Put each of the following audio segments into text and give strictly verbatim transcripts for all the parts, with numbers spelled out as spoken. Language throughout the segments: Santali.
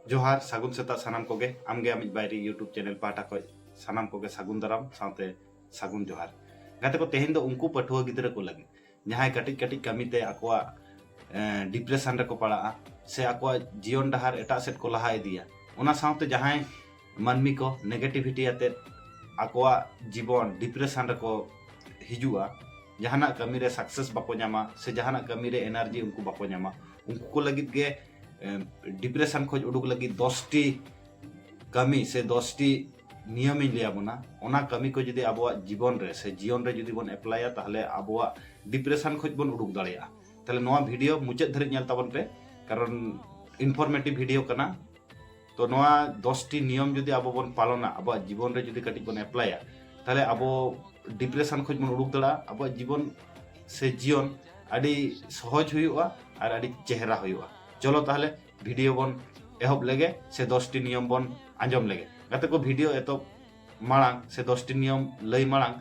ᱡᱚᱦᱟᱨ, ᱥᱟᱹᱜᱩᱱ ᱥᱮᱛᱟᱜ ᱥᱟᱱᱟᱢ ᱠᱚᱜᱮ᱾ ᱟᱢᱜᱮ ᱟᱢᱤᱡ ᱵᱟᱭᱨᱤ YouTube ᱪᱮᱱᱮᱞ ᱯᱟᱦᱴᱟ ᱠᱷᱚᱱ ᱥᱟᱱᱟᱢ ᱠᱚᱜᱮ ᱥᱟᱹᱜᱩᱱ ᱫᱟᱨᱟᱢ ᱥᱟᱶᱛᱮ ᱥᱟᱹᱜᱩᱱ ᱡᱚᱦᱟᱨ᱾ ᱜᱟᱛᱮ ᱠᱚ, ᱛᱮᱦᱮᱧ ᱫᱚ ᱩᱱᱠᱩ ᱯᱟᱹᱴᱷᱩᱣᱟᱹ ᱜᱤᱫᱽᱨᱟᱹ ᱠᱚ ᱞᱟᱹᱜᱤᱫ ᱡᱟᱦᱟᱸᱭ ᱠᱟᱹᱴᱤᱡ ᱠᱟᱹᱴᱤᱡ ᱠᱟᱹᱢᱤᱛᱮ ᱟᱠᱚᱣᱟᱜ ᱰᱤᱯᱨᱮᱥᱚᱱ ᱨᱮᱠᱚ ᱯᱟᱲᱟᱜᱼᱟ ᱥᱮ ᱟᱠᱚᱣᱟᱜ ᱡᱤᱭᱚᱱ ᱰᱟᱦᱟᱨ ᱮᱴᱟᱜ ᱥᱮᱫ ᱠᱚ ᱞᱟᱦᱟ ᱤᱫᱤᱭᱟ, ᱚᱱᱟ ᱥᱟᱶᱛᱮ ᱡᱟᱦᱟᱸᱭ ᱢᱟᱹᱱᱢᱤ ᱠᱚ ᱱᱮᱜᱮᱴᱤᱵᱷᱤᱴᱤ ᱟᱛᱮᱫ ᱟᱠᱚᱣᱟᱜ ᱡᱤᱵᱚᱱ ᱰᱤᱯᱨᱮᱥᱚᱱ ᱨᱮᱠᱚ ᱦᱤᱡᱩᱜᱼᱟ, ᱡᱟᱦᱟᱱᱟᱜ ᱠᱟᱹᱢᱤᱨᱮ ᱥᱟᱠᱥᱮᱥ ᱵᱟᱠᱚ ᱧᱟᱢᱟ ᱥᱮ ᱡᱟᱦᱟᱱᱟᱜ ᱠᱟᱹᱢᱤᱨᱮ ᱮᱱᱟᱨᱡᱤ ᱩᱱᱠᱩ ᱵᱟᱠᱚ ᱧᱟᱢᱟ, ᱩᱱᱠᱩ ᱠᱚ ᱞᱟᱹᱜᱤᱫ ᱜᱮ ᱰᱤᱯᱨᱮᱥᱚᱱ ᱠᱷᱚᱱ ᱩᱰᱩᱠ ᱞᱟᱹᱜᱤᱫ ᱫᱚᱥᱴᱤ ᱠᱟᱹᱢᱤ ᱥᱮ ᱫᱚᱥᱴᱤ ᱱᱤᱭᱚᱢᱤᱧ ᱞᱟᱹᱭ ᱟᱵᱚᱱᱟ᱾ ᱚᱱᱟ ᱠᱟᱹᱢᱤ ᱠᱚ ᱡᱩᱫᱤ ᱟᱵᱚᱣᱟᱜ ᱡᱤᱵᱚᱱ ᱨᱮ ᱥᱮ ᱡᱤᱭᱚᱱ ᱨᱮ ᱡᱩᱫᱤ ᱵᱚᱱ ᱮᱯᱞᱟᱭᱟ, ᱛᱟᱦᱚᱞᱮ ᱟᱵᱚᱣᱟᱜ ᱰᱤᱯᱨᱮᱥᱚᱱ ᱠᱷᱚᱱ ᱵᱚᱱ ᱩᱰᱩᱠ ᱫᱟᱲᱮᱭᱟᱜᱼᱟ᱾ ᱛᱟᱦᱚᱞᱮ ᱱᱚᱣᱟ ᱵᱷᱤᱰᱤᱭᱳ ᱢᱩᱪᱟᱹᱫ ᱫᱷᱟᱹᱨᱤᱡ ᱧᱮᱞ ᱛᱟᱵᱚᱱ ᱯᱮ, ᱠᱟᱨᱚᱱ ᱤᱱᱯᱷᱚᱨᱢᱮᱴᱤᱵᱷ ᱵᱷᱤᱰᱤᱭᱳ ᱠᱟᱱᱟ᱾ ᱛᱚ ᱱᱚᱣᱟ ᱫᱚᱥᱴᱤ ᱱᱤᱭᱚᱢ ᱡᱩᱫᱤ ᱟᱵᱚ ᱵᱚᱱ ᱯᱟᱞᱚᱱᱟ, ᱟᱵᱚᱣᱟᱜ ᱡᱤᱵᱚᱱ ᱨᱮ ᱡᱩᱫᱤ ᱠᱟᱹᱴᱤᱡ ᱵᱚᱱ ᱮᱯᱞᱟᱭᱟ, ᱛᱟᱦᱚᱞᱮ ᱟᱵᱚ ᱰᱤᱯᱨᱮᱥᱚᱱ ᱠᱷᱚᱱ ᱵᱚᱱ ᱩᱰᱩᱠ ᱫᱟᱲᱮᱭᱟᱜᱼᱟ᱾ ᱟᱵᱚᱣᱟᱜ ᱡᱤᱵᱚᱱ ᱥᱮ ᱡᱤᱭᱚᱱ ᱟᱹᱰᱤ ᱥᱚᱦᱚᱡᱽ ᱦᱩᱭᱩᱜᱼᱟ ᱟᱨ ᱟᱹᱰᱤ ᱪᱮᱦᱨᱟ ᱦᱩᱭᱩᱜᱼᱟ᱾ ᱪᱚᱞᱚ ᱛᱟᱦᱚᱞᱮ ᱵᱷᱤᱰᱤᱭᱳ ᱵᱚᱱ ᱮᱦᱚᱵ ᱞᱮᱜᱮ ᱥᱮ ᱫᱚᱥᱴᱤ ᱱᱤᱭᱚᱢ ᱵᱚᱱ ᱟᱸᱡᱚᱢ ᱞᱮᱜᱮ᱾ ᱜᱟᱛᱮ ᱠᱚ, ᱵᱷᱤᱰᱤᱭᱳ ᱮᱛᱚᱦᱚᱵ ᱢᱟᱲᱟᱝ ᱥᱮ ᱫᱚᱥᱴᱤ ᱱᱤᱭᱚᱢ ᱞᱟᱹᱭ ᱢᱟᱲᱟᱝ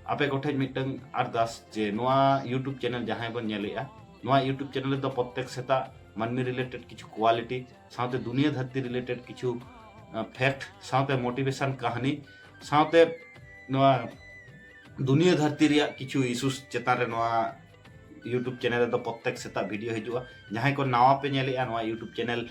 ᱟᱯᱮ ᱠᱚᱴᱷᱮᱱ ᱢᱤᱫᱴᱟᱝ ᱟᱨᱫᱟᱥ, ᱡᱮ ᱱᱚᱣᱟ YouTube ᱪᱮᱱᱮᱞ ᱡᱟᱦᱟᱸᱭ ᱵᱚᱱ ᱧᱮᱞᱮᱜᱼᱟ, ᱱᱚᱣᱟ YouTube ᱪᱮᱱᱮᱞ ᱨᱮᱫᱚ ᱯᱨᱚᱛᱮᱠ ᱥᱮᱛᱟᱜ ᱢᱟᱹᱱᱢᱤ ᱨᱤᱞᱮᱴᱮᱰ ᱠᱤᱪᱷᱩ ᱠᱳᱣᱟᱞᱤᱴᱤ, ᱥᱟᱶᱛᱮ ᱫᱩᱱᱤᱭᱟᱹ ᱫᱷᱟᱹᱨᱛᱤ ᱨᱤᱞᱮᱴᱮᱰ ᱠᱤᱪᱷᱩ ᱯᱷᱮᱠᱴ, ᱥᱟᱶᱛᱮ ᱢᱳᱴᱤᱵᱷᱮᱥᱚᱱ ᱠᱟᱹᱦᱱᱤ, ᱥᱟᱶᱛᱮ ᱱᱚᱣᱟ ᱫᱩᱱᱤᱭᱟᱹ ᱫᱷᱟᱹᱨᱛᱤ ᱨᱮᱭᱟᱜ ᱠᱤᱪᱷᱩ ᱤᱥᱩᱥ ᱪᱮᱛᱟᱱ ᱨᱮ ᱱᱚᱣᱟ YouTube ᱪᱮᱱᱮᱞ ᱨᱮᱫᱚ ᱯᱨᱚᱛᱮᱠ ᱥᱮᱛᱟᱜ ᱵᱷᱤᱰᱤᱭᱳ ᱦᱤᱡᱩᱜᱼᱟ᱾ ᱡᱟᱦᱟᱸᱭ ᱠᱚ ᱱᱟᱣᱟ ᱯᱮ ᱧᱮᱞᱮᱜᱼᱟ ᱱᱚᱣᱟ YouTube ᱪᱮᱱᱮᱞ,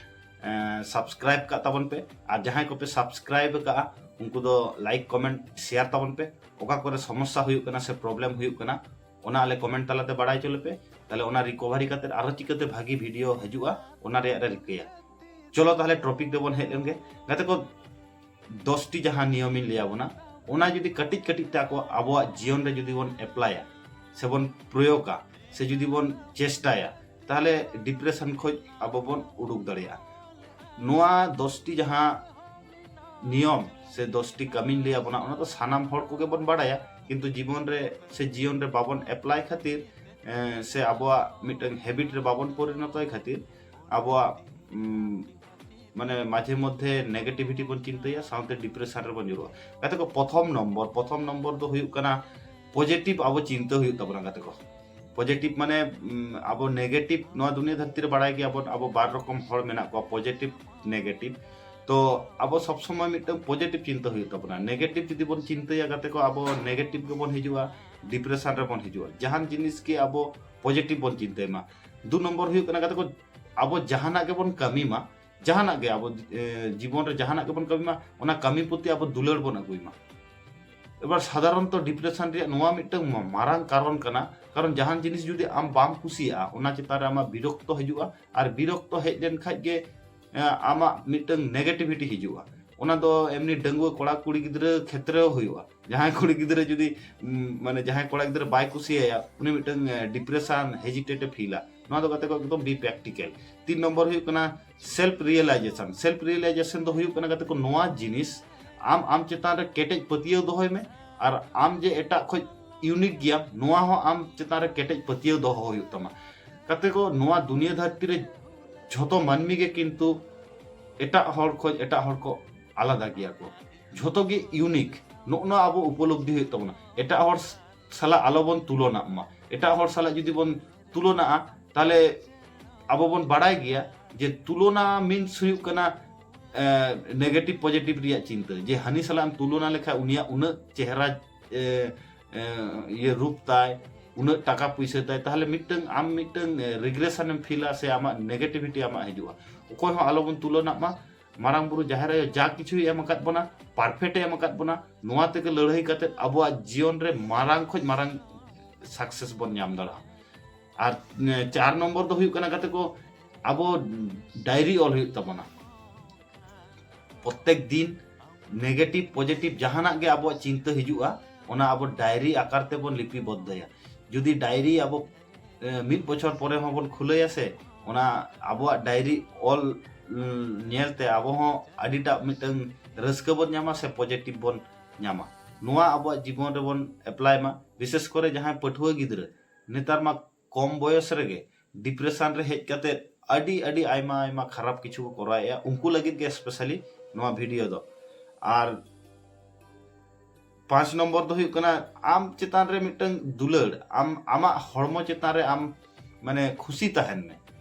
ᱥᱟᱵᱥᱠᱨᱟᱭᱤᱵ ᱠᱟᱜ ᱛᱟᱵᱚᱱ ᱯᱮ, ᱟᱨ ᱡᱟᱦᱟᱸᱭ ᱠᱚᱯᱮ ᱥᱟᱵᱥᱠᱨᱟᱭᱤᱵ ᱟᱠᱟᱜᱼᱟ ᱩᱱᱠᱩ ᱫᱚ ᱞᱟᱭᱤᱠ, ᱠᱚᱢᱮᱱᱴ, ᱥᱮᱭᱟᱨ ᱛᱟᱵᱚᱱ ᱯᱮ᱾ ᱚᱠᱟ ᱠᱚᱨᱮ ᱥᱚᱢᱚᱥᱥᱟ ᱦᱩᱭᱩᱜ ᱠᱟᱱᱟ ᱥᱮ ᱯᱨᱚᱵᱞᱮᱢ ᱦᱩᱭᱩᱜ ᱠᱟᱱᱟ, ᱚᱱᱟ ᱟᱞᱮ ᱠᱚᱢᱮᱱᱴ ᱛᱟᱞᱟᱛᱮ ᱵᱟᱲᱟᱭ ᱦᱚᱪᱚ ᱞᱮᱯᱮ᱾ ᱛᱟᱦᱞᱮ ᱚᱱᱟ ᱨᱤᱠᱚᱵᱷᱟᱨᱤ ᱠᱟᱛᱮ ᱟᱨᱚ ᱪᱤᱠᱟᱹᱛᱮ ᱵᱷᱟᱹᱜᱤ ᱵᱷᱤᱰᱤᱭᱳ ᱦᱤᱡᱩᱜᱼᱟ, ᱚᱱᱟ ᱨᱮᱭᱟᱜ ᱞᱮ ᱨᱤᱠᱟᱹᱭᱟ᱾ ᱪᱚᱞᱚ ᱛᱟᱦᱞᱮ ᱴᱚᱯᱤᱠ ᱨᱮᱵᱚᱱ ᱦᱮᱡ ᱞᱮᱱᱜᱮ᱾ ᱜᱟᱛᱮ ᱠᱚ, ᱫᱚᱥᱴᱤ ᱡᱟᱦᱟᱸ ᱱᱤᱭᱚᱢᱤᱧ ᱞᱟᱹᱭ ᱟᱵᱚᱱᱟ, ᱚᱱᱟ ᱡᱩᱫᱤ ᱠᱟᱹᱴᱤᱡ ᱠᱟᱹᱴᱤᱡ ᱛᱮ ᱟᱠᱚ ᱟᱵᱚᱣᱟᱜ ᱡᱤᱭᱚᱱ ᱨᱮ ᱡᱩᱫᱤ ᱵᱚᱱ ᱮᱯᱞᱟᱭᱟ ᱥᱮ ᱵᱚᱱ ᱯᱨᱚᱭᱳᱜᱟ ᱥᱮ ᱡᱩᱫᱤ ᱵᱚᱱ ᱪᱮᱥᱴᱟᱭᱟ, ᱛᱟᱦᱞᱮ ᱰᱤᱯᱨᱮᱥᱚᱱ ᱠᱷᱚᱱ ᱟᱵᱚ ᱵᱚᱱ ᱩᱰᱩᱠ ᱫᱟᱲᱮᱭᱟᱜᱼᱟ᱾ ᱱᱚᱣᱟ ᱫᱚᱥᱴᱤ ᱡᱟᱦᱟᱸ ᱱᱤᱭᱚᱢ ᱥᱮ ᱫᱚᱥᱴᱤ ᱠᱟᱹᱢᱤᱧ ᱞᱟᱹᱭ ᱟᱵᱚᱱᱟ, ᱚᱱᱟ ᱫᱚ ᱥᱟᱱᱟᱢ ᱦᱚᱲ ᱠᱚᱜᱮ ᱵᱚᱱ ᱵᱟᱲᱟᱭᱟ, ᱠᱤᱱᱛᱩ ᱡᱤᱵᱚᱱ ᱨᱮ ᱥᱮ ᱡᱤᱭᱚᱱ ᱨᱮ ᱵᱟᱵᱚᱱ ᱮᱯᱞᱟᱭ ᱠᱷᱟᱹᱛᱤᱨ, ᱮᱸ, ᱥᱮ ᱟᱵᱚᱣᱟᱜ ᱢᱤᱫᱴᱟᱝ ᱦᱮᱵᱤᱴ ᱨᱮ ᱵᱟᱵᱚᱱ ᱯᱚᱨᱤᱱᱚᱛᱚᱭ ᱠᱷᱟᱹᱛᱤᱨ ᱟᱵᱚᱣᱟᱜ, ᱩᱢ, ᱢᱟᱱᱮ ᱢᱟᱡᱷᱮ ᱢᱚᱫᱽᱫᱷᱮ ᱱᱮᱜᱮᱴᱤᱵᱷᱤᱴᱤ ᱵᱚᱱ ᱪᱤᱱᱛᱟᱹᱭᱟ, ᱥᱟᱶᱛᱮ ᱰᱤᱯᱨᱮᱥᱚᱱ ᱨᱮᱵᱚᱱ ᱧᱩᱨᱩᱜᱼᱟ᱾ ᱜᱟᱛᱮ ᱠᱚ, ᱯᱨᱚᱛᱷᱚᱢ ᱱᱚᱢᱵᱚᱨ, ᱯᱨᱚᱛᱷᱚᱢ ᱱᱚᱢᱵᱚᱨ ᱫᱚ ᱦᱩᱭᱩᱜ ᱠᱟᱱᱟ ᱯᱚᱡᱮᱴᱤᱵᱷ ᱟᱵᱚ ᱪᱤᱱᱛᱟᱹ ᱦᱩᱭᱩᱜ ᱛᱟᱵᱚᱱᱟ᱾ ᱜᱟᱛᱮ ᱠᱚ, ᱯᱚᱡᱮᱴᱤᱵᱷ ᱢᱟᱱᱮ ᱩᱢ, ᱟᱵᱚ ᱱᱮᱜᱮᱴᱤᱵᱷ, ᱱᱚᱣᱟ ᱫᱩᱱᱤᱭᱟᱹ ᱫᱷᱟᱹᱨᱛᱤ ᱨᱮ ᱵᱟᱲᱟᱭ ᱜᱮᱭᱟᱵᱚᱱ ᱟᱵᱚ ᱵᱟᱨ ᱨᱚᱠᱚᱢ ᱦᱚᱲ ᱢᱮᱱᱟᱜ ᱠᱚᱣᱟ, ᱯᱚᱡᱮᱴᱤᱵᱷ, ᱱᱮᱜᱮᱴᱤᱵᱷ᱾ ᱛᱚ ᱟᱵᱚ ᱥᱚᱵ ᱥᱚᱢᱚᱭ ᱢᱤᱫᱴᱟᱝ ᱯᱚᱡᱮᱴᱤᱵᱷ ᱪᱤᱱᱛᱟᱹ ᱦᱩᱭᱩᱜ ᱛᱟᱵᱚᱱᱟ᱾ ᱱᱮᱜᱮᱴᱤᱵᱷ ᱡᱩᱫᱤ ᱵᱚᱱ ᱪᱤᱱᱛᱟᱹᱭᱟ ᱜᱟᱛᱮ ᱠᱚ, ᱟᱵᱚ ᱱᱮᱜᱮᱴᱤᱵᱷ ᱜᱮᱵᱚᱱ ᱦᱤᱡᱩᱜᱼᱟ, ᱰᱤᱯᱨᱮᱥᱚᱱ ᱨᱮᱵᱚᱱ ᱦᱤᱡᱩᱜᱼᱟ᱾ ᱡᱟᱦᱟᱱ ᱡᱤᱱᱤᱥ ᱜᱮ ᱟᱵᱚ ᱯᱚᱡᱮᱴᱤᱵᱷ ᱵᱚᱱ ᱪᱤᱱᱛᱟᱹᱭ ᱢᱟ᱾ ᱫᱩ ᱱᱚᱢᱵᱚᱨ ᱦᱩᱭᱩᱜ ᱠᱟᱱᱟ ᱜᱟᱛᱮ ᱠᱚ, ᱟᱵᱚ ᱡᱟᱦᱟᱱᱟᱜ ᱜᱮᱵᱚᱱ ᱠᱟᱹᱢᱤ ᱢᱟ, ᱡᱟᱦᱟᱱᱟᱜ ᱜᱮ ᱟᱵᱚ ᱮ, ᱡᱤᱵᱚᱱ ᱨᱮ ᱡᱟᱦᱟᱱᱟᱜ ᱜᱮᱵᱚᱱ ᱠᱟᱹᱢᱤ ᱢᱟ, ᱚᱱᱟ ᱠᱟᱹᱢᱤ ᱯᱨᱚᱛᱤ ᱟᱵᱚ ᱫᱩᱞᱟᱹᱲ ᱵᱚᱱ ᱟᱹᱜᱩᱭ ᱢᱟ᱾ ᱮᱵᱟᱨ ᱥᱟᱫᱷᱟᱨᱚᱱᱛᱚ ᱰᱤᱯᱨᱮᱥᱚᱱ ᱨᱮᱭᱟᱜ ᱱᱚᱣᱟ ᱢᱤᱫᱴᱟᱝ ᱢᱟ- ᱢᱟᱨᱟᱝ ᱠᱟᱨᱚᱱ ᱠᱟᱱᱟ, ᱠᱟᱨᱚᱱ ᱡᱟᱦᱟᱱ ᱡᱤᱱᱤᱥ ᱡᱩᱫᱤ ᱟᱢ ᱵᱟᱢ ᱠᱩᱥᱤᱭᱟᱜᱼᱟ, ᱚᱱᱟ ᱪᱮᱛᱟᱱ ᱨᱮ ᱟᱢᱟᱜ ᱵᱤᱨᱚᱠᱛᱚ ᱦᱤᱡᱩᱜᱼᱟ, ᱟᱨ ᱵᱤᱨᱚᱠᱛᱚ ᱦᱮᱡ ᱞᱮᱱᱠᱷᱟᱡ ᱜᱮ ᱮ, ᱟᱢᱟᱜ ᱢᱤᱫᱴᱟᱝ ᱱᱮᱜᱮᱴᱤᱵᱷᱤᱴᱤ ᱦᱤᱡᱩᱜᱼᱟ᱾ ᱚᱱᱟ ᱫᱚ ᱮᱢᱱᱤ ᱰᱟᱺᱜᱩᱣᱟᱹ ᱠᱚᱲᱟ ᱠᱩᱲᱤ ᱜᱤᱫᱽᱨᱟᱹ ᱠᱷᱮᱛᱨᱮ ᱦᱚᱸ ᱦᱩᱭᱩᱜᱼᱟ᱾ ᱡᱟᱦᱟᱸᱭ ᱠᱩᱲᱤ ᱜᱤᱫᱽᱨᱟᱹ ᱡᱩᱫᱤ ᱩᱢ, ᱢᱟᱱᱮ ᱡᱟᱦᱟᱸᱭ ᱠᱚᱲᱟ ᱜᱤᱫᱽᱨᱟᱹ ᱵᱟᱭ ᱠᱩᱥᱤᱭᱟᱭᱟ, ᱩᱱᱤ ᱢᱤᱫᱴᱟᱝ ᱰᱤᱯᱨᱮᱥᱚᱱ, ᱦᱮᱡᱤᱴᱮᱴ ᱮ ᱯᱷᱤᱞᱟ᱾ ᱱᱚᱣᱟ ᱫᱚ ᱜᱟᱛᱮ ᱠᱚ ᱮᱠᱫᱚᱢ ᱵᱤ ᱯᱨᱮᱠᱴᱤᱠᱮᱞ᱾ ᱛᱤᱱ ᱱᱚᱢᱵᱚᱨ ᱦᱩᱭᱩᱜ ᱠᱟᱱᱟ ᱥᱮᱞᱯ ᱨᱤᱭᱮᱞᱟᱭᱡᱮᱥᱚᱱ᱾ ᱥᱮᱞᱯ ᱨᱤᱭᱮᱞᱟᱭᱡᱮᱥᱚᱱ ᱫᱚ ᱦᱩᱭᱩᱜ ᱠᱟᱱᱟ ᱜᱟᱛᱮ ᱠᱚ ᱱᱚᱣᱟ ᱡᱤᱱᱤᱥ, ᱟᱢ ᱟᱢ ᱪᱮᱛᱟᱱ ᱨᱮ ᱠᱮᱴᱮᱡ ᱯᱟᱹᱛᱭᱟᱹᱣ ᱫᱚᱦᱚᱭ ᱢᱮ, ᱟᱨ ᱟᱢ ᱡᱮ ᱮᱴᱟᱜ ᱠᱷᱚᱡ ᱤᱭᱩᱱᱤᱠ ᱜᱮᱭᱟᱢ, ᱱᱚᱣᱟ ᱦᱚᱸ ᱟᱢ ᱪᱮᱛᱟᱱ ᱨᱮ ᱠᱮᱴᱮᱡ ᱯᱟᱹᱛᱭᱟᱹᱣ ᱫᱚᱦᱚ ᱦᱩᱭᱩᱜ ᱛᱟᱢᱟ᱾ ᱜᱟᱛᱮ ᱠᱚ, ᱱᱚᱣᱟ ᱫᱩᱱᱤᱭᱟᱹ ᱫᱷᱟᱹᱨᱛᱤ ᱨᱮ ᱡᱷᱚᱛᱚ ᱢᱟᱹᱱᱢᱤ ᱜᱮ ᱠᱤᱱᱛᱩ ᱮᱴᱟᱜ ᱦᱚᱲ ᱠᱷᱚᱡ ᱮᱴᱟᱜ ᱦᱚᱲ ᱠᱚ ᱟᱞᱟᱫᱟ ᱜᱮᱭᱟ ᱠᱚ᱾ ᱡᱷᱚᱛᱚ ᱜᱮ ᱤᱭᱩᱱᱤᱠ᱾ ᱱᱚᱜᱼᱚ ᱱᱚᱣᱟ ᱟᱵᱚ ᱩᱯᱚᱞᱚᱵᱽᱫᱷᱤ ᱦᱩᱭᱩᱜ ᱛᱟᱵᱚᱱᱟ᱾ ᱮᱴᱟᱜ ᱦᱚᱲ ᱥᱟᱞᱟᱜ ᱟᱞᱚᱵᱚᱱ ᱛᱩᱞᱚᱱᱟᱜ ᱢᱟ᱾ ᱮᱴᱟᱜ ᱦᱚᱲ ᱥᱟᱞᱟᱜ ᱡᱩᱫᱤ ᱵᱚᱱ ᱛᱩᱞᱚᱱᱟᱜᱼᱟ, ᱛᱟᱦᱞᱮ ᱟᱵᱚ ᱵᱚᱱ ᱵᱟᱲᱟᱭ ᱜᱮᱭᱟ ᱡᱮ ᱛᱩᱞᱚᱱᱟ ᱢᱤᱱᱥ ᱦᱩᱭᱩᱜ ᱠᱟᱱᱟ ᱱᱮᱜᱮᱴᱤᱵᱷ ᱯᱚᱡᱮᱴᱤᱵᱷ ᱨᱮᱭᱟᱜ ᱪᱤᱱᱛᱟᱹ, ᱡᱮ ᱦᱟᱹᱱᱤ ᱥᱟᱞᱟᱜ ᱮᱢ ᱛᱩᱞᱚᱱᱟ ᱞᱮᱠᱷᱟᱱ ᱩᱱᱤᱭᱟᱜ ᱩᱱᱟᱹᱜ ᱪᱮᱦᱨᱟ ᱮ, ᱮ, ᱤᱭᱟᱹ ᱨᱩᱯ ᱛᱟᱭ, ᱩᱱᱟᱹᱜ ᱴᱟᱠᱟ ᱯᱩᱭᱥᱟᱹ ᱛᱟᱭ, ᱛᱟᱦᱞᱮ ᱢᱤᱫᱴᱟᱝ ᱟᱢ ᱢᱤᱫᱴᱟᱝ ᱨᱤᱜᱨᱮᱥᱚᱱ ᱮᱢ ᱯᱷᱤᱞᱟ ᱥᱮ ᱟᱢᱟᱜ ᱱᱮᱜᱮᱴᱤᱵᱷᱤᱴᱤ ᱟᱢᱟᱜ ᱦᱤᱡᱩᱜᱼᱟ᱾ ᱚᱠᱚᱭ ᱦᱚᱸ ᱟᱞᱚᱵᱚᱱ ᱛᱩᱞᱚᱱᱟᱜ ᱢᱟ᱾ ᱢᱟᱨᱟᱝ ᱵᱩᱨᱩ ᱡᱟᱦᱮᱨ ᱟᱭᱳ ᱡᱟ ᱠᱤᱪᱷᱩᱭ ᱮᱢ ᱟᱠᱟᱫ ᱵᱚᱱᱟ, ᱯᱟᱨᱯᱷᱮᱠᱴ ᱮ ᱮᱢ ᱟᱠᱟᱫ ᱵᱚᱱᱟ, ᱱᱚᱣᱟ ᱛᱮᱜᱮ ᱞᱟᱹᱲᱦᱟᱹᱭ ᱠᱟᱛᱮ ᱟᱵᱚᱣᱟᱜ ᱡᱤᱭᱚᱱ ᱨᱮ ᱢᱟᱨᱟᱝ ᱠᱷᱚᱡ ᱢᱟᱨᱟᱝ ᱥᱟᱠᱥᱮᱥ ᱵᱚᱱ ᱧᱟᱢ ᱫᱟᱲᱮᱭᱟᱜᱼᱟ᱾ ᱟᱨ ᱮ, ᱪᱟᱨ ᱱᱚᱢᱵᱚᱨ ᱫᱚ ᱦᱩᱭᱩᱜ ᱠᱟᱱᱟ ᱜᱟᱛᱮ ᱠᱚ, ᱟᱵᱚ ᱰᱟᱭᱨᱤ ᱚᱞ ᱦᱩᱭᱩᱜ ᱛᱟᱵᱚᱱᱟ᱾ ᱯᱨᱚᱛᱮᱠ ᱫᱤᱱ ᱱᱮᱜᱮᱴᱤᱵᱷ ᱯᱚᱡᱮᱴᱤᱵᱷ ᱡᱟᱦᱟᱱᱟᱜ ᱜᱮ ᱟᱵᱚᱣᱟᱜ ᱪᱤᱱᱛᱟᱹ ᱦᱤᱡᱩᱜᱼᱟ, ᱚᱱᱟ ᱟᱵᱚ ᱰᱟᱭᱨᱤ ᱟᱠᱟᱨ ᱛᱮᱵᱚᱱ ᱞᱤᱯᱤᱵᱚᱫᱽᱫᱷᱚᱭᱟ᱾ ᱡᱩᱫᱤ ᱰᱟᱭᱨᱤ ᱟᱵᱚ ᱮ, ᱢᱤᱫ ᱵᱚᱪᱷᱚᱨ ᱯᱚᱨᱮ ᱦᱚᱸᱵᱚᱱ ᱠᱷᱩᱞᱟᱹᱭᱟ ᱥᱮ, ᱚᱱᱟ ᱟᱵᱚᱣᱟᱜ ᱰᱟᱭᱨᱤ ᱚᱞ ᱩᱢ, ᱧᱮᱞᱛᱮ ᱟᱵᱚ ᱦᱚᱸ ᱟᱹᱰᱤᱴᱟᱜ ᱢᱤᱫᱴᱟᱝ ᱨᱟᱹᱥᱠᱟᱹ ᱵᱚᱱ ᱧᱟᱢᱟ ᱥᱮ ᱯᱚᱡᱮᱴᱤᱵᱷ ᱵᱚᱱ ᱧᱟᱢᱟ᱾ ᱱᱚᱣᱟ ᱟᱵᱚᱣᱟᱜ ᱡᱤᱵᱚᱱ ᱨᱮᱵᱚᱱ ᱮᱯᱞᱟᱭ ᱢᱟ᱾ ᱵᱤᱥᱮᱥ ᱠᱚᱨᱮ ᱡᱟᱦᱟᱸᱭ ᱯᱟᱹᱴᱷᱩᱣᱟᱹ ᱜᱤᱫᱽᱨᱟᱹ, ᱱᱮᱛᱟᱨ ᱢᱟ ᱠᱚᱢ ᱵᱚᱭᱚᱥ ᱨᱮᱜᱮ ᱰᱤᱯᱨᱮᱥᱚᱱ ᱨᱮ ᱦᱮᱡ ᱠᱟᱛᱮ ᱟᱹᱰᱤ ᱟᱹᱰᱤ ᱟᱭᱢᱟ ᱟᱭᱢᱟ ᱠᱷᱟᱨᱟᱯ ᱠᱤᱪᱷᱩ ᱠᱚ ᱠᱚᱨᱟᱣᱮᱫᱼᱟ, ᱩᱱᱠᱩ ᱞᱟᱹᱜᱤᱫ ᱜᱮ ᱥᱯᱮᱥᱟᱞᱤ ᱱᱚᱣᱟ ᱵᱷᱤᱰᱤᱭᱳ ᱫᱚ᱾ ᱟᱨ ᱯᱟᱸᱪ ᱱᱚᱢᱵᱚᱨ ᱫᱚ ᱦᱩᱭᱩᱜ ᱠᱟᱱᱟ, ᱟᱢ ᱪᱮᱛᱟᱱ ᱨᱮ ᱢᱤᱫᱴᱟᱝ ᱫᱩᱞᱟᱹᱲ, ᱟᱢ ᱟᱢᱟᱜ ᱦᱚᱲᱢᱚ ᱪᱮᱛᱟᱱ ᱨᱮ ᱟᱢ ᱢᱟᱱᱮ ᱠᱷᱩᱥᱤ ᱛᱟᱦᱮᱱ ᱢᱮ᱾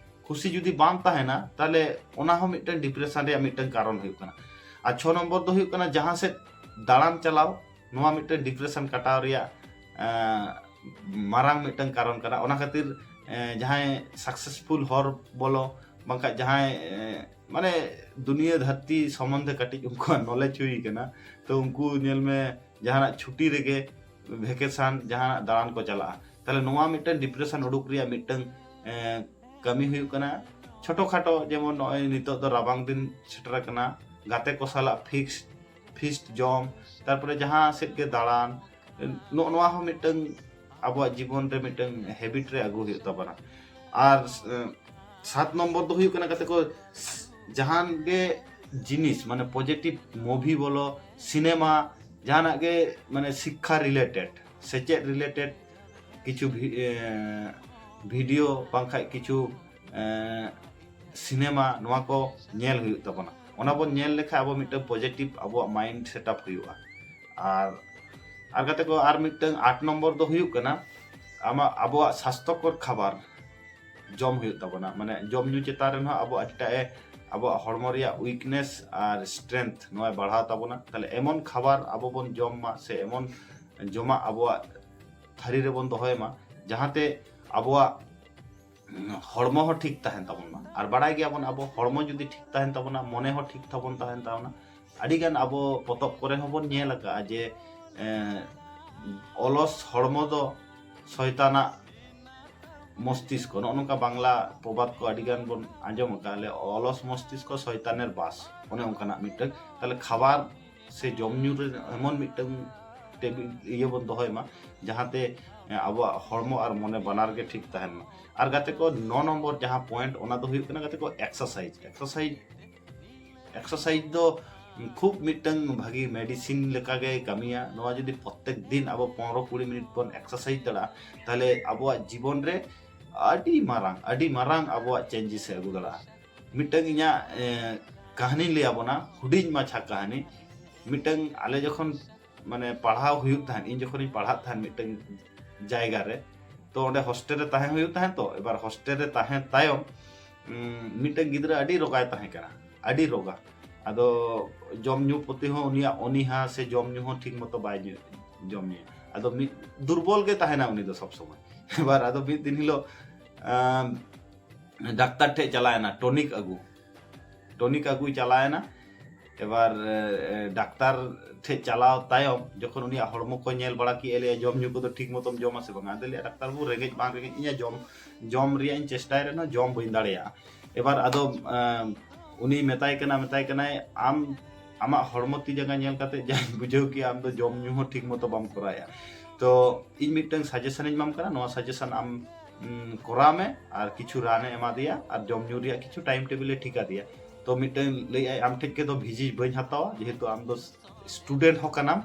ᱠᱷᱩᱥᱤ ᱡᱩᱫᱤ ᱵᱟᱝ ᱛᱟᱦᱮᱱᱟ, ᱛᱟᱦᱞᱮ ᱚᱱᱟ ᱦᱚᱸ ᱢᱤᱫᱴᱟᱝ ᱰᱤᱯᱨᱮᱥᱚᱱ ᱨᱮᱭᱟᱜ ᱢᱤᱫᱴᱟᱝ ᱠᱟᱨᱚᱱ ᱦᱩᱭᱩᱜ ᱠᱟᱱᱟ᱾ ᱟᱨ ᱪᱷᱚ ᱱᱚᱢᱵᱚᱨ ᱫᱚ ᱦᱩᱭᱩᱜ ᱠᱟᱱᱟ ᱡᱟᱦᱟᱸ ᱥᱮᱫ ᱫᱟᱬᱟᱱ ᱪᱟᱞᱟᱣ, ᱱᱚᱣᱟ ᱢᱤᱫᱴᱟᱝ ᱰᱤᱯᱨᱮᱥᱚᱱ ᱠᱟᱴᱟᱣ ᱨᱮᱭᱟᱜ ᱮᱸ, ᱢᱟᱨᱟᱝ ᱢᱤᱫᱴᱟᱝ ᱠᱟᱨᱚᱱ ᱠᱟᱱᱟ᱾ ᱚᱱᱟ ᱠᱷᱟᱹᱛᱤᱨ ᱮᱸ, ᱡᱟᱦᱟᱸᱭ ᱥᱟᱠᱥᱮᱥᱯᱷᱩᱞ ᱦᱚᱲ ᱵᱚᱞᱚ, ᱵᱟᱝᱠᱷᱟᱱ ᱡᱟᱦᱟᱸᱭ ᱮᱸ, ᱢᱟᱱᱮ ᱫᱩᱱᱤᱭᱟᱹ ᱫᱷᱟᱹᱨᱛᱤ ᱥᱚᱢᱵᱚᱱᱫᱷᱮ ᱠᱟᱹᱴᱤᱡ ᱩᱱᱠᱩᱣᱟᱜ ᱱᱚᱞᱮᱡᱽ ᱦᱩᱭ ᱠᱟᱱᱟ, ᱛᱚ ᱩᱱᱠᱩ ᱧᱮᱞ ᱢᱮ ᱡᱟᱦᱟᱱᱟᱜ ᱪᱷᱩᱴᱤ ᱨᱮᱜᱮ, ᱵᱷᱮᱠᱮᱥᱚᱱ, ᱡᱟᱦᱟᱱᱟᱜ ᱫᱟᱬᱟᱱ ᱠᱚ ᱪᱟᱞᱟᱜᱼᱟ, ᱛᱟᱦᱞᱮ ᱱᱚᱣᱟ ᱢᱤᱫᱴᱟᱝ ᱰᱤᱯᱨᱮᱥᱚᱱ ᱩᱰᱩᱠ ᱨᱮᱭᱟᱜ ᱢᱤᱫᱴᱟᱝ ᱮᱸ, ᱠᱟᱹᱢᱤ ᱦᱩᱭᱩᱜ ᱠᱟᱱᱟ᱾ ᱪᱷᱳᱴᱳ ᱠᱷᱟᱴᱳ, ᱡᱮᱢᱚᱱ ᱱᱚᱜᱼᱚᱭ ᱱᱤᱛᱚᱜ ᱫᱚ ᱨᱟᱵᱟᱝ ᱫᱤᱱ ᱥᱮᱴᱮᱨ ᱟᱠᱟᱱᱟ, ᱜᱟᱛᱮ ᱠᱚ ᱥᱟᱞᱟᱜ ᱯᱷᱤᱠᱥ ᱯᱷᱤᱥᱴ ᱡᱚᱢ, ᱛᱟᱨᱯᱚᱨᱮ ᱡᱟᱦᱟᱸ ᱥᱮᱫ ᱜᱮ ᱫᱟᱬᱟᱱ, ᱱᱚᱜᱼᱚ ᱱᱚᱣᱟ ᱦᱚᱸ ᱢᱤᱫᱴᱟᱝ ᱟᱵᱚᱣᱟᱜ ᱡᱤᱵᱚᱱ ᱨᱮ ᱢᱤᱫᱴᱟᱝ ᱦᱮᱵᱤᱴ ᱨᱮ ᱟᱹᱜᱩ ᱦᱩᱭᱩᱜ ᱛᱟᱵᱚᱱᱟ᱾ ᱟᱨ ᱮᱸ, ᱥᱟᱛ ᱱᱚᱢᱵᱚᱨ ᱫᱚ ᱦᱩᱭᱩᱜ ᱠᱟᱱᱟ, ᱜᱟᱛᱮ ᱠᱚ, ᱡᱟᱦᱟᱱ ᱜᱮ ᱡᱤᱱᱤᱥ, ᱢᱟᱱᱮ ᱯᱚᱡᱮᱴᱤᱵᱷ ᱢᱩᱵᱷᱤ ᱵᱚᱞᱚ, ᱥᱤᱱᱮᱢᱟ, ᱡᱟᱦᱟᱱᱟᱜ ᱜᱮ ᱢᱟᱱᱮ ᱥᱤᱠᱠᱷᱟ ᱨᱤᱞᱮᱴᱮᱰ, ᱥᱮᱪᱮᱫ ᱨᱤᱞᱮᱴᱮᱰ ᱠᱤᱪᱷᱩ ᱵᱷᱤ-, ᱮᱸ, ᱵᱷᱤᱰᱤᱭᱳ ᱵᱟᱝᱠᱷᱟᱡ ᱠᱤᱪᱷᱩ ᱮᱸ, ᱥᱤᱱᱮᱢᱟ, ᱱᱚᱣᱟ ᱠᱚ ᱧᱮᱞ ᱦᱩᱭᱩᱜ ᱛᱟᱵᱚᱱᱟ᱾ ᱚᱱᱟ ᱵᱚᱱ ᱧᱮᱞ ᱞᱮᱠᱷᱟᱡ ᱟᱵᱚ ᱢᱤᱫᱴᱟᱝ ᱯᱚᱡᱮᱴᱤᱵᱷ ᱟᱵᱚᱣᱟᱜ ᱢᱟᱭᱤᱱᱰ ᱥᱮᱴᱟᱯ ᱦᱩᱭᱩᱜᱼᱟ᱾ ᱟᱨ, ᱟᱨ ᱜᱟᱛᱮ ᱠᱚ, ᱟᱨ ᱢᱤᱫᱴᱟᱝ ᱟᱴ ᱱᱚᱢᱵᱚᱨ ᱫᱚ ᱦᱩᱭᱩᱜ ᱠᱟᱱᱟ ᱟᱢᱟᱜ, ᱟᱵᱚᱣᱟᱜ ᱥᱟᱥᱛᱷᱚᱠᱚᱨ ᱠᱷᱟᱵᱟᱨ ᱡᱚᱢ ᱦᱩᱭᱩᱜ ᱛᱟᱵᱚᱱᱟ᱾ ᱢᱟᱱᱮ ᱡᱚᱢ ᱧᱩ ᱪᱮᱛᱟᱱ ᱨᱮᱦᱚᱸ ᱟᱵᱚ ᱟᱹᱰᱤᱴᱟᱜ ᱮ ᱟᱵᱚᱣᱟᱜ ᱦᱚᱲᱢᱚ ᱨᱮᱭᱟᱜ ᱩᱭᱤᱠᱱᱮᱥ ᱟᱨ ᱥᱴᱨᱮᱝᱛᱷ ᱱᱚᱣᱟᱭ ᱵᱟᱲᱦᱟᱣ ᱛᱟᱵᱚᱱᱟ᱾ ᱛᱟᱦᱞᱮ ᱮᱢᱚᱱ ᱠᱷᱟᱵᱟᱨ ᱟᱵᱚ ᱵᱚᱱ ᱡᱚᱢ ᱢᱟ, ᱥᱮ ᱮᱢᱚᱱ ᱡᱚᱢᱟᱜ ᱟᱵᱚᱣᱟᱜ ᱛᱷᱟᱹᱨᱤ ᱨᱮᱵᱚᱱ ᱫᱚᱦᱚᱭ ᱢᱟ, ᱡᱟᱦᱟᱸᱛᱮ ᱟᱵᱚᱣᱟᱜ ᱦᱚᱲᱢᱚ ᱦᱚᱸ ᱴᱷᱤᱠ ᱛᱟᱦᱮᱱ ᱛᱟᱵᱚᱱ ᱢᱟ᱾ ᱟᱨ ᱵᱟᱲᱟᱭ ᱜᱮᱭᱟᱵᱚᱱ, ᱟᱵᱚ ᱦᱚᱲᱢᱚ ᱡᱩᱫᱤ ᱴᱷᱤᱠ ᱛᱟᱦᱮᱱ ᱛᱟᱵᱚᱱᱟ, ᱢᱚᱱᱮ ᱦᱚᱸ ᱴᱷᱤᱠ ᱛᱟᱵᱚᱱ ᱛᱟᱦᱮᱱ ᱛᱟᱵᱚᱱᱟ᱾ ᱟᱹᱰᱤᱜᱟᱱ ᱟᱵᱚ ᱯᱚᱛᱚᱵ ᱠᱚᱨᱮ ᱦᱚᱸᱵᱚᱱ ᱧᱮᱞ ᱟᱠᱟᱫᱼᱟ ᱡᱮ, ᱮᱸ, ᱚᱞᱚᱥ ᱦᱚᱲᱢᱚ ᱫᱚ ᱥᱚᱭᱛᱟᱱᱟᱜ ᱢᱚᱥᱛᱤᱥᱠᱚ, ᱱᱚᱜᱼᱚ ᱱᱚᱝᱠᱟ ᱵᱟᱝᱞᱟ ᱯᱨᱚᱵᱟᱫ ᱠᱚ ᱟᱹᱰᱤᱜᱟᱱ ᱵᱚᱱ ᱟᱸᱡᱚᱢ ᱟᱠᱟᱫᱼᱟ, ᱞᱮ, "ᱚᱞᱚᱥ ᱢᱚᱥᱛᱤᱥᱠᱚ ᱥᱚᱭᱛᱟᱱᱮᱨ ᱵᱟᱥ", ᱚᱱᱮ ᱚᱱᱠᱟᱱᱟᱜ ᱢᱤᱫᱴᱟᱝ᱾ ᱛᱟᱦᱞᱮ ᱠᱷᱟᱵᱟᱨ ᱥᱮ ᱡᱚᱢ ᱧᱩ ᱨᱮ ᱮᱢᱚᱱ ᱢᱤᱫᱴᱟᱝ ᱴᱮᱵᱤᱞ ᱤᱭᱟᱹ ᱵᱚᱱ ᱫᱚᱦᱚᱭ ᱢᱟ, ᱡᱟᱦᱟᱸᱛᱮ, ᱮ, ᱟᱵᱚᱣᱟᱜ ᱦᱚᱲᱢᱚ ᱟᱨ ᱢᱚᱱᱮ ᱵᱟᱱᱟᱨ ᱜᱮ ᱴᱷᱤᱠ ᱛᱟᱦᱮᱱ ᱢᱟ᱾ ᱟᱨ ᱜᱟᱛᱮ ᱠᱚ, ᱱᱚ ᱱᱚᱢᱵᱚᱨ ᱡᱟᱦᱟᱸ ᱯᱚᱭᱮᱱᱴ, ᱚᱱᱟ ᱫᱚ ᱦᱩᱭᱩᱜ ᱠᱟᱱᱟ, ᱜᱟᱛᱮ ᱠᱚ, ᱮᱠᱥᱟᱨᱥᱟᱭᱤᱡᱽ᱾ ᱮᱠᱥᱟᱨᱥᱟᱭᱤᱡᱽ, ᱮᱠᱥᱟᱨᱥᱟᱭᱤᱡᱽ ᱫᱚ ᱠᱷᱩᱵ ᱢᱤᱫᱴᱟᱝ ᱵᱷᱟᱹᱜᱤ ᱢᱮᱰᱤᱥᱤᱱ ᱞᱮᱠᱟᱜᱮ ᱠᱟᱹᱢᱤᱭᱟ᱾ ᱱᱚᱣᱟ ᱡᱩᱫᱤ ᱯᱨᱚᱛᱮᱠ ᱫᱤᱱ ᱟᱵᱚ ᱯᱚᱱᱨᱚ ᱠᱩᱲᱤ ᱢᱤᱱᱤᱴ ᱵᱚᱱ ᱮᱠᱥᱟᱨᱥᱟᱭᱤᱡᱽ ᱫᱟᱲᱮᱭᱟᱜᱼᱟ, ᱛᱟᱦᱞᱮ ᱟᱵᱚᱣᱟᱜ ᱡᱤᱵᱚᱱ ᱨᱮ ᱟᱹᱰᱤ ᱢᱟᱨᱟᱝ, ᱟᱹᱰᱤ ᱢᱟᱨᱟᱝ ᱟᱵᱚᱣᱟᱜ ᱪᱮᱧᱡᱮᱥ ᱮ ᱟᱹᱜᱩ ᱫᱟᱲᱮᱭᱟᱜᱼᱟ᱾ ᱢᱤᱫᱴᱟᱝ ᱤᱧᱟᱹᱜ, ᱮ, ᱠᱟᱹᱦᱱᱤᱧ ᱞᱟᱹᱭ ᱟᱵᱚᱱᱟ, ᱦᱩᱰᱤᱧ ᱢᱟᱪᱷᱟ ᱠᱟᱹᱦᱱᱤ᱾ ᱢᱤᱫᱴᱟᱝ ᱟᱞᱮ ᱡᱚᱠᱷᱚᱱ ᱢᱟᱱᱮ ᱯᱟᱲᱦᱟᱣ ᱦᱩᱭᱩᱜ ᱛᱟᱦᱮᱸᱫ, ᱤᱧ ᱡᱚᱠᱷᱚᱱᱤᱧ ᱯᱟᱲᱦᱟᱜ ᱛᱟᱦᱮᱸᱫ ᱢᱤᱫᱴᱟᱝ ᱡᱟᱭᱜᱟ ᱨᱮ, ᱛᱚ ᱚᱸᱰᱮ ᱦᱳᱥᱴᱮᱞ ᱨᱮ ᱛᱟᱦᱮᱸ ᱦᱩᱭᱩᱜ ᱛᱟᱦᱮᱸᱫ᱾ ᱛᱚ ᱮᱵᱟᱨ ᱦᱳᱥᱴᱮᱞ ᱨᱮ ᱛᱟᱦᱮᱸ ᱛᱟᱭᱚᱢ ᱩᱸ, ᱢᱤᱫᱴᱟᱝ ᱜᱤᱫᱽᱨᱟᱹ ᱟᱹᱰᱤ ᱨᱳᱜᱟᱭ ᱛᱟᱦᱮᱸ ᱠᱟᱱᱟ, ᱟᱹᱰᱤ ᱨᱳᱜᱟ᱾ ᱟᱫᱚ ᱡᱚᱢ ᱧᱩ ᱯᱨᱚᱛᱤ ᱦᱚᱸ ᱩᱱᱤᱭᱟᱜ ᱚᱱᱤᱦᱟ ᱥᱮ ᱡᱚᱢ ᱧᱩ ᱦᱚᱸ ᱴᱷᱤᱠ ᱢᱚᱛᱚ ᱵᱟᱭ ᱧᱩ, ᱡᱚᱢ ᱧᱩᱭᱟ᱾ ᱟᱫᱚ ᱢᱤᱫ ᱫᱩᱨᱵᱚᱞ ᱜᱮ ᱛᱟᱦᱮᱱᱟ ᱩᱱᱤ ᱫᱚ ᱥᱚᱵ ᱥᱚᱢᱚᱭ᱾ ᱮᱵᱟᱨ ᱟᱫᱚ ᱢᱤᱫ ᱫᱤᱱ ᱦᱤᱞᱳᱜ ᱟᱢ, ᱰᱟᱠᱛᱟᱨ ᱴᱷᱮᱡ ᱪᱟᱞᱟᱣᱮᱱᱟ ᱴᱚᱱᱤᱠ ᱟᱹᱜᱩ᱾ ᱴᱚᱱᱤᱠ ᱟᱹᱜᱩᱭ ᱪᱟᱞᱟᱣᱮᱱᱟ᱾ ᱮᱵᱟᱨ ᱮ, ᱰᱟᱠᱛᱟᱨ ᱴᱷᱮᱡ ᱪᱟᱞᱟᱣ ᱛᱟᱭᱚᱢ ᱡᱚᱠᱷᱚᱱ ᱩᱱᱤᱭᱟᱜ ᱦᱚᱲᱢᱚ ᱠᱚ ᱧᱮᱞ ᱵᱟᱲᱟ ᱠᱮᱫᱼᱟ, ᱞᱟᱹᱭᱟ ᱡᱚᱢ ᱧᱩ ᱠᱚᱫᱚ ᱴᱷᱤᱠ ᱢᱚᱛᱚᱢ ᱡᱚᱢᱟ ᱥᱮ ᱵᱟᱝᱟ? ᱟᱫᱚ ᱞᱟᱹᱭᱟ ᱰᱟᱠᱛᱟᱨ ᱵᱟᱹᱵᱩ, ᱨᱮᱸᱜᱮᱡ ᱵᱟᱝ ᱨᱮᱸᱜᱮᱡ ᱤᱧᱟ, ᱡᱚᱢ ᱡᱚᱢ ᱨᱮᱭᱟᱜ ᱤᱧ ᱪᱮᱥᱴᱟᱭ ᱨᱮᱦᱚᱸ ᱡᱚᱢ ᱵᱟᱹᱧ ᱫᱟᱲᱮᱭᱟᱜᱼᱟ᱾ ᱮᱵᱟᱨ ᱟᱫᱚ ᱮᱢ, ᱩᱱᱤ ᱢᱮᱛᱟᱭ ᱠᱟᱱᱟ, ᱢᱮᱛᱟᱭ ᱠᱟᱱᱟᱭ, ᱟᱢ ᱟᱢᱟᱜ ᱦᱚᱲᱢᱚ ᱛᱤ ᱡᱟᱸᱜᱟ ᱧᱮᱞ ᱠᱟᱛᱮ ᱡᱟᱧ ᱵᱩᱡᱷᱟᱹᱣ ᱠᱮᱜᱼᱟ, ᱟᱢ ᱫᱚ ᱡᱚᱢ ᱧᱩ ᱦᱚᱸ ᱴᱷᱤᱠ ᱢᱚᱛᱚ ᱵᱟᱢ ᱠᱚᱨᱟᱣᱮᱜᱼᱟ᱾ ᱛᱚ ᱤᱧ ᱢᱤᱫᱴᱟᱝ ᱥᱟᱡᱮᱥᱚᱱ ᱤᱧ ᱮᱢᱟᱢ ᱠᱟᱱᱟ, ᱱᱚᱣᱟ ᱥᱟᱡᱮᱥᱚᱱ ᱟᱢ ᱩᱢ, ᱠᱚᱨᱟᱣ ᱢᱮ ᱟᱨ ᱠᱤᱪᱷᱩ ᱨᱟᱱᱮ ᱮᱢᱟ ᱫᱮᱭᱟ ᱟᱨ ᱡᱚᱢ ᱧᱩ ᱨᱮᱭᱟᱜ ᱠᱤᱪᱷᱩ ᱴᱟᱭᱤᱢ ᱴᱮᱵᱤᱞ ᱮ ᱴᱷᱤᱠᱟ ᱫᱮᱭᱟ᱾ ᱛᱚ ᱢᱤᱫᱴᱟᱝ ᱞᱟᱹᱭ ᱟᱭ, ᱟᱢ ᱴᱷᱮᱡ ᱠᱷᱚᱡ ᱫᱚ ᱵᱷᱤᱡᱤᱴ ᱵᱟᱹᱧ ᱦᱟᱛᱟᱣᱟ, ᱡᱮᱦᱮᱛᱩ ᱟᱢ ᱫᱚ ᱥᱴᱩᱰᱮᱱᱴ ᱦᱚᱸ ᱠᱟᱱᱟᱢ,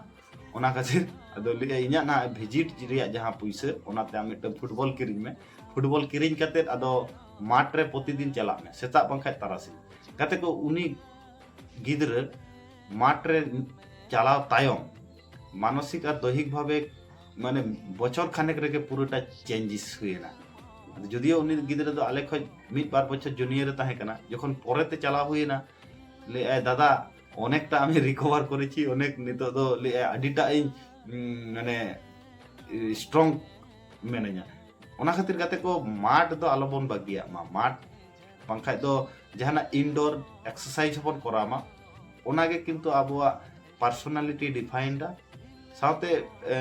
ᱚᱱᱟ ᱠᱷᱟᱹᱛᱤᱨ ᱟᱫᱚ ᱞᱟᱹᱭ ᱟᱭ, ᱤᱧᱟᱹᱜ ᱱᱟᱦᱟᱜ ᱵᱷᱤᱡᱤᱴ ᱨᱮᱭᱟᱜ ᱡᱟᱦᱟᱸ ᱯᱩᱭᱥᱟᱹ, ᱚᱱᱟᱛᱮ ᱟᱢ ᱢᱤᱫᱴᱟᱝ ᱯᱷᱩᱴᱵᱚᱞ ᱠᱤᱨᱤᱧ ᱢᱮ᱾ ᱯᱷᱩᱴᱵᱚᱞ ᱠᱤᱨᱤᱧ ᱠᱟᱛᱮᱫ ᱟᱫᱚ ᱢᱟᱴᱷ ᱨᱮ ᱯᱨᱚᱛᱤᱫᱤᱱ ᱪᱟᱞᱟᱜ ᱢᱮ, ᱥᱮᱛᱟᱜ ᱵᱟᱝᱠᱷᱟᱡ ᱛᱟᱨᱟᱥᱤᱧ᱾ ᱜᱟᱛᱮ ᱠᱚ, ᱩᱱᱤ ᱜᱤᱫᱽᱨᱟᱹ ᱢᱟᱴᱷ ᱨᱮ ᱪᱟᱞᱟᱣ ᱛᱟᱭᱚᱢ ᱢᱟᱱᱚᱥᱤᱠ ᱟᱨ ᱫᱚᱭᱦᱤᱠ ᱵᱷᱟᱵᱮ ᱢᱟᱱᱮ ᱵᱚᱪᱷᱚᱨ ᱠᱷᱟᱱᱮᱠ ᱨᱮᱜᱮ ᱯᱩᱨᱟᱹᱴᱟ ᱪᱮᱧᱡᱮᱥ ᱦᱩᱭᱮᱱᱟ᱾ ᱟᱫᱚ ᱡᱩᱫᱤᱭᱳ ᱩᱱᱤ ᱜᱤᱫᱽᱨᱟᱹ ᱫᱚ ᱟᱞᱮ ᱠᱷᱚᱡ ᱢᱤᱫ ᱵᱟᱨ ᱵᱚᱪᱷᱚᱨ ᱡᱩᱱᱤᱭᱟᱨ ᱨᱮ ᱛᱟᱦᱮᱸ ᱠᱟᱱᱟ, ᱡᱚᱠᱷᱚᱱ ᱯᱚᱨᱮᱛᱮ ᱪᱟᱞᱟᱣ ᱦᱩᱭᱮᱱᱟ, ᱞᱟᱹᱭ ᱟᱭ, ᱫᱟᱫᱟ, ᱚᱱᱮᱠᱴᱟ ᱟᱢᱤ ᱨᱤᱠᱚᱵᱷᱟᱨ ᱠᱚᱨᱮᱪᱤ, ᱚᱱᱮᱠ ᱱᱤᱛᱚᱜ ᱫᱚ ᱞᱟᱹᱭ ᱟᱭ ᱟᱹᱰᱤᱴᱟᱜ ᱤᱧ ᱩᱸ, ᱢᱟᱱᱮ ᱥᱴᱨᱚᱝ ᱢᱮᱱᱟᱹᱧᱟ᱾ ᱚᱱᱟ ᱠᱷᱟᱹᱛᱤᱨ ᱜᱟᱛᱮ ᱠᱚ, ᱢᱟᱴᱷ ᱫᱚ ᱟᱞᱚᱵᱚᱱ ᱵᱟᱹᱜᱤᱭᱟᱜ ᱢᱟ᱾ ᱢᱟᱴᱷ ᱵᱟᱝᱠᱷᱟᱡ ᱫᱚ ᱡᱟᱦᱟᱱᱟᱜ ᱤᱱᱰᱳᱨ ᱮᱠᱥᱟᱨᱥᱟᱭᱤᱡᱽ ᱦᱚᱸᱵᱚᱱ ᱠᱚᱨᱟᱣ ᱢᱟ, ᱚᱱᱟᱜᱮ ᱠᱤᱱᱛᱩ ᱟᱵᱚᱣᱟᱜ ᱯᱟᱨᱥᱳᱱᱟᱞᱤᱴᱤ ᱰᱤᱯᱷᱟᱭᱤᱱᱰᱟ, ᱥᱟᱶᱛᱮ ᱮ,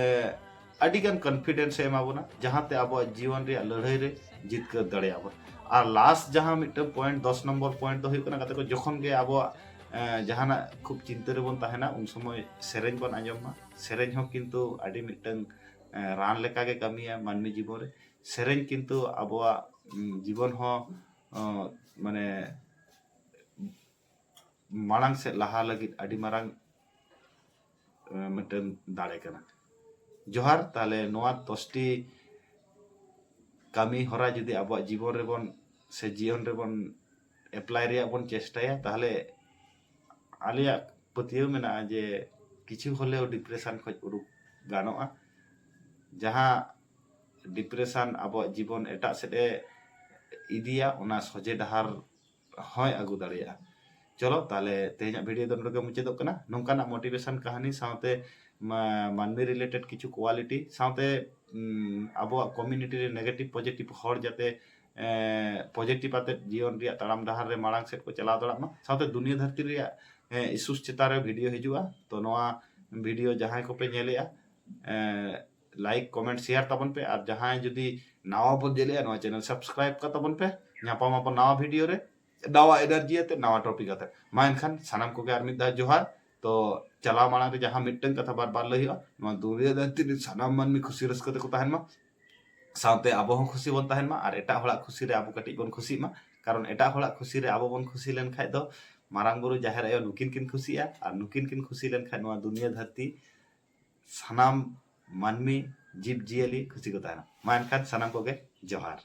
ᱟᱹᱰᱤᱜᱟᱱ ᱠᱚᱱᱯᱷᱤᱰᱮᱱᱥ ᱮ ᱮᱢᱟ ᱵᱚᱱᱟ, ᱡᱟᱦᱟᱸᱛᱮ ᱟᱵᱚᱣᱟᱜ ᱡᱤᱭᱚᱱ ᱨᱮᱭᱟᱜ ᱞᱟᱹᱲᱦᱟᱹᱭ ᱨᱮ ᱡᱤᱛᱠᱟᱹᱨ ᱫᱟᱲᱮᱭᱟᱜᱼᱟ ᱵᱚᱱ᱾ ᱟᱨ ᱞᱟᱥᱴ ᱡᱟᱦᱟᱸ ᱢᱤᱫᱴᱟᱝ ᱯᱚᱭᱮᱱᱴ, ᱫᱚᱥ ᱱᱚᱢᱵᱚᱨ ᱯᱚᱭᱮᱱᱴ ᱫᱚ ᱦᱩᱭᱩᱜ ᱠᱟᱱᱟ, ᱜᱟᱛᱮ ᱠᱚ, ᱡᱚᱠᱷᱚᱱ ᱜᱮ ᱟᱵᱚᱣᱟᱜ ᱮ, ᱡᱟᱦᱟᱱᱟᱜ ᱠᱷᱩᱵ ᱪᱤᱱᱛᱟᱹ ᱨᱮᱵᱚᱱ ᱛᱟᱦᱮᱱᱟ, ᱩᱱ ᱥᱚᱢᱚᱭ ᱥᱮᱨᱮᱧ ᱵᱚᱱ ᱟᱸᱡᱚᱢ ᱢᱟ᱾ ᱥᱮᱨᱮᱧ ᱦᱚᱸ ᱠᱤᱱᱛᱩ ᱟᱹᱰᱤ ᱢᱤᱫᱴᱟᱝ ᱮ, ᱨᱟᱱ ᱞᱮᱠᱟᱜᱮ ᱠᱟᱹᱢᱤᱭᱟ ᱢᱟᱹᱱᱢᱤ ᱡᱤᱵᱚᱱ ᱨᱮ᱾ ᱥᱮᱨᱮᱧ ᱠᱤᱱᱛᱩ ᱟᱵᱚᱣᱟᱜ ᱩᱢ, ᱡᱤᱵᱚᱱ ᱦᱚᱸ ᱚ, ᱢᱟᱱᱮ ᱢᱟᱲᱟᱝ ᱥᱮᱫ ᱞᱟᱦᱟ ᱞᱟᱹᱜᱤᱫ ᱟᱹᱰᱤ ᱢᱟᱨᱟᱝ ᱮ, ᱢᱤᱫᱴᱟᱝ ᱫᱟᱲᱮ ᱠᱟᱱᱟ᱾ ᱡᱚᱦᱟᱨ᱾ ᱛᱟᱦᱞᱮ ᱱᱚᱣᱟ ᱫᱚᱥᱴᱤ ᱠᱟᱹᱢᱤ ᱦᱚᱨᱟ ᱡᱩᱫᱤ ᱟᱵᱚᱣᱟᱜ ᱡᱤᱵᱚᱱ ᱨᱮᱵᱚᱱ ᱥᱮ ᱡᱤᱭᱚᱱ ᱨᱮᱵᱚᱱ ᱮᱯᱞᱟᱭ ᱨᱮᱭᱟᱜ ᱵᱚᱱ ᱪᱮᱥᱴᱟᱭᱟ, ᱛᱟᱦᱞᱮ ᱟᱞᱮᱭᱟᱜ ᱯᱟᱹᱛᱭᱟᱹᱣ ᱢᱮᱱᱟᱜᱼᱟ ᱡᱮ ᱠᱤᱪᱷᱩ ᱦᱚᱞᱮᱣ ᱰᱤᱯᱨᱮᱥᱚᱱ ᱠᱷᱚᱱ ᱩᱰᱩᱠ ᱜᱟᱱᱚᱜᱼᱟ᱾ ᱡᱟᱦᱟᱸ ᱰᱤᱯᱨᱮᱥᱚᱱ ᱟᱵᱚᱣᱟᱜ ᱡᱤᱵᱚᱱ ᱮᱴᱟᱜ ᱥᱮᱫ ᱮ ᱤᱫᱤᱭᱟ, ᱚᱱᱟ ᱥᱚᱡᱷᱮ ᱰᱟᱦᱟᱨ ᱦᱚᱸᱭ ᱟᱹᱜᱩ ᱫᱟᱲᱮᱭᱟᱜᱼᱟ᱾ ᱪᱚᱞᱚ ᱛᱟᱦᱞᱮ ᱛᱮᱦᱮᱧᱟᱜ ᱵᱷᱤᱰᱤᱭᱳ ᱫᱚ ᱱᱚᱰᱮ ᱜᱮ ᱢᱩᱪᱟᱹᱫᱚᱜ ᱠᱟᱱᱟ᱾ ᱱᱚᱝᱠᱟᱱᱟᱜ ᱢᱳᱴᱤᱵᱷᱮᱥᱚᱱ ᱠᱟᱹᱦᱱᱤ ᱥᱟᱶᱛᱮ ᱢᱟ- ᱢᱟᱹᱱᱢᱤ ᱨᱤᱞᱮᱴᱮᱰ ᱠᱤᱪᱷᱩ ᱠᱳᱣᱟᱞᱤᱴᱤ ᱥᱟᱶᱛᱮ ᱩᱢ, ᱟᱵᱚᱣᱟᱜ ᱠᱚᱢᱤᱭᱩᱱᱤᱴᱤ ᱨᱮ ᱱᱮᱜᱮᱴᱤᱵᱷ ᱯᱚᱡᱮᱴᱤᱵᱷ ᱦᱚᱲ ᱡᱟᱛᱮ ᱯᱚᱡᱮᱴᱤᱵᱷ ᱟᱛᱮ ᱡᱤᱭᱚᱱ ᱨᱮᱭᱟᱜ ᱛᱟᱲᱟᱢ ᱰᱟᱦᱟᱨ ᱨᱮ ᱢᱟᱲᱟᱝ ᱥᱮᱫ ᱠᱚ ᱪᱟᱞᱟᱣ ᱫᱟᱲᱮᱭᱟᱜ ᱢᱟ, ᱥᱟᱶᱛᱮ ᱫᱩᱱᱤᱭᱟᱹ ᱫᱷᱟᱹᱨᱛᱤ ᱨᱮᱭᱟᱜ ᱤᱥᱩᱥ ᱪᱮᱛᱟᱱ ᱨᱮ ᱵᱷᱤᱰᱤᱭᱳ ᱦᱤᱡᱩᱜᱼᱟ᱾ ᱛᱚ ᱱᱚᱣᱟ ᱵᱷᱤᱰᱤᱭᱳ ᱡᱟᱦᱟᱸᱭ ᱠᱚᱯᱮ ᱧᱮᱞᱮᱜᱼᱟ, ᱞᱟᱭᱤᱠ ᱠᱚᱢᱮᱱᱴ ᱥᱮᱭᱟᱨ ᱛᱟᱵᱚᱱ ᱯᱮ, ᱟᱨ ᱡᱟᱦᱟᱸᱭ ᱡᱩᱫᱤ ᱱᱟᱣᱟ ᱵᱚᱱ ᱧᱮᱞᱮᱜᱼᱟ, ᱱᱚᱣᱟ ᱪᱮᱱᱮᱞ ᱥᱟᱵᱥᱠᱨᱟᱭᱤᱵ ᱠᱟᱜ ᱛᱟᱵᱚᱱ ᱯᱮ᱾ ᱧᱟᱯᱟᱢ ᱟᱵᱚᱱ ᱱᱟᱣᱟ ᱵᱷᱤᱰᱤᱭᱳ ᱨᱮ ᱱᱟᱣᱟ ᱮᱱᱟᱨᱡᱤ ᱟᱛᱮ, ᱱᱟᱣᱟ ᱴᱚᱯᱤᱠ ᱟᱛᱮ᱾ ᱢᱟ ᱮᱱᱠᱷᱟᱱ ᱥᱟᱱᱟᱢ ᱠᱚᱜᱮ ᱟᱨ ᱢᱤᱫ ᱫᱷᱟᱣ ᱡᱚᱦᱟᱨ᱾ ᱛᱚ ᱪᱟᱞᱟᱣ ᱢᱟᱲᱟᱝ ᱨᱮ ᱡᱟᱦᱟᱸ ᱢᱤᱫᱴᱟᱝ ᱠᱟᱛᱷᱟ ᱵᱟᱨ ᱵᱟᱨ ᱞᱟᱹᱭ ᱦᱩᱭᱩᱜᱼᱟ, ᱱᱚᱣᱟ ᱫᱩᱱᱤᱭᱟᱹ ᱫᱷᱟᱹᱨᱛᱤ ᱨᱮ ᱥᱟᱱᱟᱢ ᱢᱟᱹᱱᱢᱤ ᱠᱷᱩᱥᱤ ᱨᱟᱹᱥᱠᱟᱹ ᱛᱮᱠᱚ ᱛᱟᱦᱮᱱ ᱢᱟ, ᱥᱟᱶᱛᱮ ᱟᱵᱚ ᱦᱚᱸ ᱠᱷᱩᱥᱤ ᱵᱚᱱ ᱛᱟᱦᱮᱱ ᱢᱟ, ᱟᱨ ᱮᱴᱟᱜ ᱦᱚᱲᱟᱜ ᱠᱷᱩᱥᱤ ᱨᱮ ᱟᱵᱚ ᱠᱟᱹᱴᱤᱡ ᱵᱚᱱ ᱠᱷᱩᱥᱤᱜ ᱢᱟ᱾ ᱠᱟᱨᱚᱱ ᱮᱴᱟᱜ ᱦᱚᱲᱟᱜ ᱠᱷᱩᱥᱤ ᱨᱮ ᱟᱵᱚ ᱵᱚᱱ ᱠᱷᱩᱥᱤ ᱞᱮᱱᱠᱷᱟᱡ ᱫᱚ ᱢᱟᱨᱟᱝ ᱵᱩᱨᱩ ᱡᱟᱦᱮᱨ ᱟᱭᱳ ᱱᱩᱠᱤᱱ ᱠᱤᱱ ᱠᱷᱩᱥᱤᱜᱼᱟ, ᱟᱨ ᱱᱩᱠᱤᱱ ᱠᱤᱱ ᱠᱷᱩᱥᱤ ᱞᱮᱱᱠᱷᱟᱡ ᱱᱚᱣᱟ ᱫᱩᱱᱤᱭᱟᱹ ᱫᱷᱟᱹᱨᱛᱤ ᱥᱟᱱᱟᱢ ᱢᱟᱹᱱᱢᱤ ᱡᱤᱵᱽ ᱡᱤᱭᱟᱹᱞᱤ ᱠᱷᱩᱥᱤ ᱠᱚ ᱛᱟᱦᱮᱱᱟ᱾ ᱢᱟ ᱮᱱᱠᱷᱟᱱ ᱥᱟᱱᱟᱢ ᱠᱚᱜᱮ ᱡᱚᱦᱟᱨ᱾